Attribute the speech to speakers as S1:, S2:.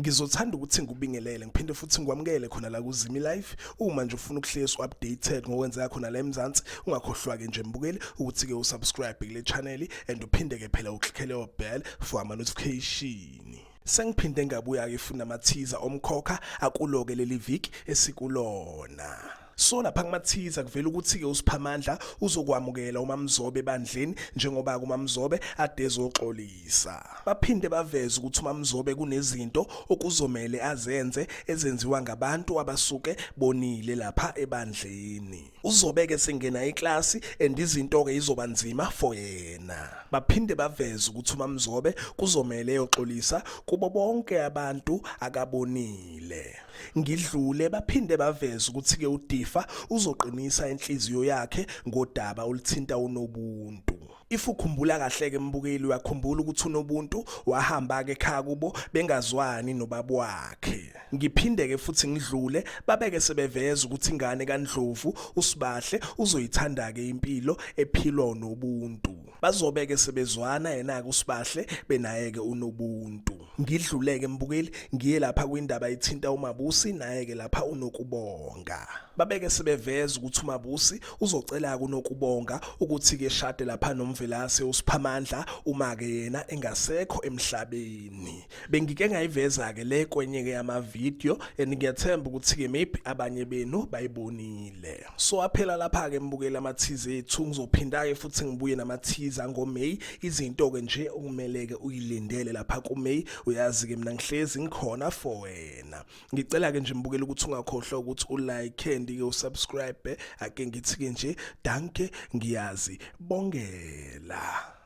S1: Ngizothanda ukuthi ngikubingelele ngiphinde futhi ngikwamukele khona la kuZimi Live. Uma nje ufuna ukuhlezi updated ngokwenzeka khona la eMzansi, ungakhohlwa ke nje mbukeli ukuthi ke usubscribe kule channel and uphinde ke phela uklickele o bell for ama notification. Sengiphinde ngabuya ke funa amathiza omkhokha akuloke leli viki esikulona. So lapha kumathiza kuvela ukuthi ke uSiphamandla uzokwamukela uMamzobe ebandleni njengoba kuMamzobe ade ezoxolisa. Baphinde baveza ukuthi uMamzobe kunezinto okuzomela azenze ezenziwa ngabantu abasuke bonile lapha ebandleni. Uzobe ke sengena eklasi and izinto ke izobanzima for yena. Baphinde baveza ukuthi uMamzobe kuzomela eyoxolisa kubo bonke abantu akabonile. Ngidlule baphinde baveza ukuthi ke uDifa uzoqinisa inhliziyo yakhe ngodaba oluthinta uNobuntu. If ukhumbula kahle ke mbukeli uyakhumbula ukuthi uNobuntu wahamba ke ekhaya kubo bengazwani nobaba wakhe. Ngiphinde ke futhi ngidlule babeke sebeveza ukuthi ingane kaNdlovu uSibahle uzoyithanda ke impilo ephilwa uNobuntu. Bazobeke sebezwana yena ke uSibahle benaye ke uNobuntu. Ngidluleke mbukeli ngiye lapha kwindaba ethinta uMabusi naye ke lapha uNokubonga. Babeke sebeveza ukuthi uMabusi uzocela kuNokubonga ukuthi ke shade lapha nomvelase uSiphamandla uma ke yena engasekho emhlabeni. Bengike ngayiveza ke le kwenye ke ama video and ngiyathemba ukuthi ke maybe abanye benu bayibonile. So aphela lapha ke mbukela amathize ethu ngizophinda ke futhi ngibuye namathiza ngoMay izinto ke nje okumele ke uyilindele lapha kuMay. Uyazi ke mina ngihlezi ngikhona for wena. Ngicela ke nje mbukela ukuthi ungakhohlwa ukuthi ulike and ke usubscribe ake ngithi ke nje danke ngiyazi bongela.